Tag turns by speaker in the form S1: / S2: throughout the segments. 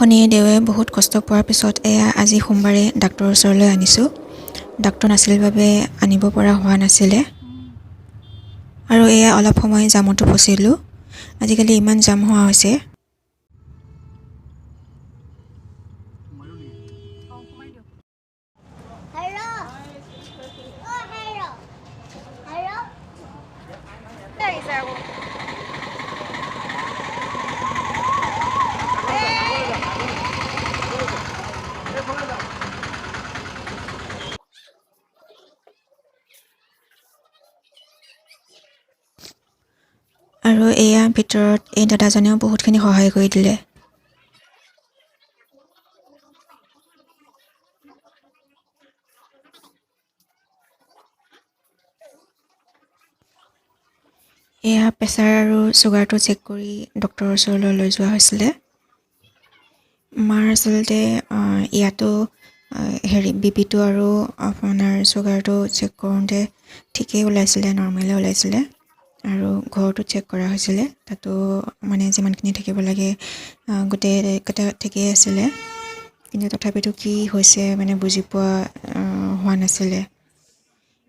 S1: শনিদেৱে বহুত কষ্ট পোৱাৰ পিছত এয়া আজি সোমবাৰে ডাক্তৰৰ ওচৰলৈ আনিছোঁ। ডাক্তৰ নাছিল বাবে আনিব পৰা হোৱা নাছিলে। আৰু এয়া অলপ সময় জামতো ফচিলোঁ। আজিকালি ইমান জাম হোৱা হৈছে। আৰু এয়া ভিতৰত এই দাদাজনেও বহুতখিনি সহায় কৰি দিলে। এয়া প্ৰেছাৰ আৰু চুগাৰটো চেক কৰি ডক্টৰৰ ওচৰলৈ লৈ যোৱা হৈছিলে। মাৰ আচলতে ইয়াতো হেৰি বি পিটো আৰু আপোনাৰ চুগাৰটো চেক কৰোঁতে ঠিকেই ওলাইছিলে, নৰ্মেলে ওলাইছিলে। আৰু ঘৰতো চেক কৰা হৈছিলে, তাতো মানে যিমানখিনি থাকিব লাগে গোটেইকেইটা ঠিকেই আছিলে। কিন্তু তথাপিতো কি হৈছে মানে বুজি পোৱা হোৱা নাছিলে।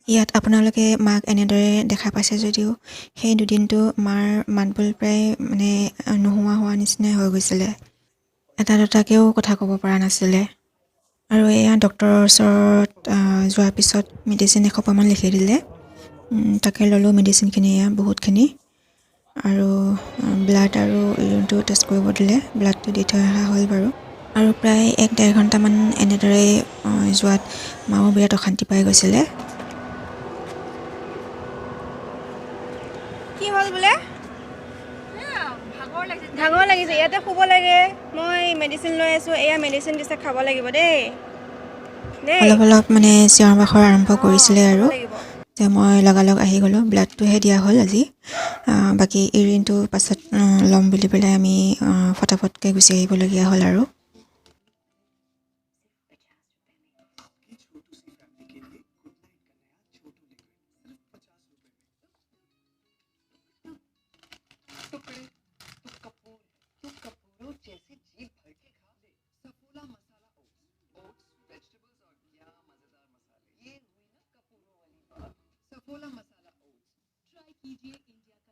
S1: ইয়াত আপোনালোকে মাক এনেদৰে দেখা পাইছে যদিও সেই দুদিনটো মাৰ মাতবোল প্ৰায় মানে নোহোৱা হোৱা নিচিনাই হৈ গৈছিলে। এটা দুটাকৈও কথা ক'ব পৰা নাছিলে। আৰু এয়া ডক্টৰৰ ওচৰত যোৱাৰ পিছত মেডিচিন এসোপামান লিখি দিলে, তাকে ল'লোঁ মেডিচিনখিনি, এয়া বহুতখিনি। আৰু ব্লাড আৰু ইউৰিনটো টেষ্ট কৰিব দিলে, ব্লাডটো দি থৈ অহা হ'ল বাৰু। আৰু প্ৰায় 1-1.5 ঘণ্টামান এনেদৰে যোৱাত মাও বিৰাট অশান্তি পাই গৈছিলে।
S2: কি হ'ল বোলে? ভাগৰ লাগিছে, ইয়াতে শুব লাগে। মই মেডিচিন লৈ আছোঁ, এয়া মেডিচিন দিছে, খাব লাগিব দেই।
S1: অলপ অলপ মানে চিঞৰ বাখৰ আৰম্ভ কৰিছিলে আৰু যে মই লগালগ আহি গ'লোঁ। ব্লাডটোহে দিয়া হ'ল আজি, বাকী ইউৰিনটো পাছত ল'ম বুলি পেলাই আমি ফটাফটকৈ গুচি আহিবলগীয়া হ'ল আৰু।